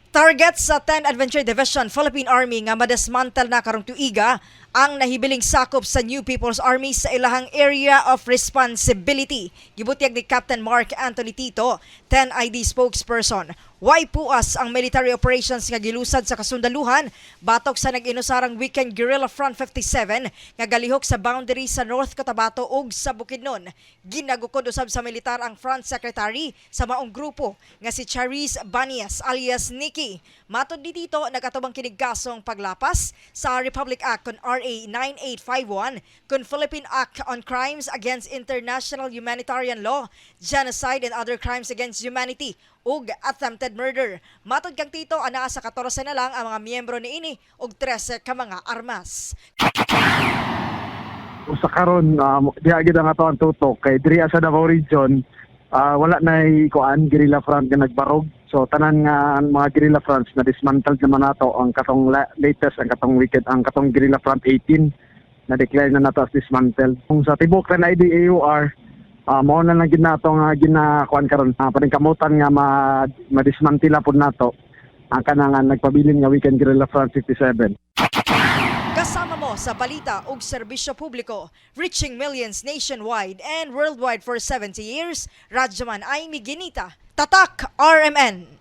Target sa 10 Adventure Division Philippine Army nga madismantle na karong tuiga ang nahibiling sakop sa New People's Army sa ilahang area of responsibility. Gibutyag ni Captain Mark Anthony Tito, 10 ID spokesperson. Way puas ang military operations nga gilusad sa kasundaluhan batok sa nag-inusarang Weekend Guerrilla Front 57 nga galihok sa boundary sa North Cotabato ug sa Bukidnon. Ginagukod usab sa militar ang Front Secretary sa maong grupo nga si Charis Banias alias Nikki. Matod ni Tito, nagatubang kinig kasong paglapas sa Republic Act kon RA 9851 kon Philippine Act on Crimes Against International Humanitarian Law, Genocide and Other Crimes Against Humanity ug attempted murder. Matod kang Tito, anaa sa 14 na lang ang mga miyembro niini ug 13 ka mga armas. Sa karon, diha gid ang ato ang tutok kay diri sa Davao Region, wala na kuan guerrilla front nga nagbarog. So tanan nga mga guerrilla fronts na dismantled naman nato. Ang katong latest, ang katong weekend, ang katong Guerrilla Front 18, na declare na nato as dismantled. Kung sa tibok na IDAUR, mao na lang gid nato nga ginakuan karon, paningkamutan nga ma madismantila pud nato ang kanang nagpabilin nga Weekend Guerrilla Front 57. Kasama mo sa balita ug serbisyo publiko, reaching millions nationwide and worldwide for 70 years, Radyoman Amy Ginita, Tatak RMN.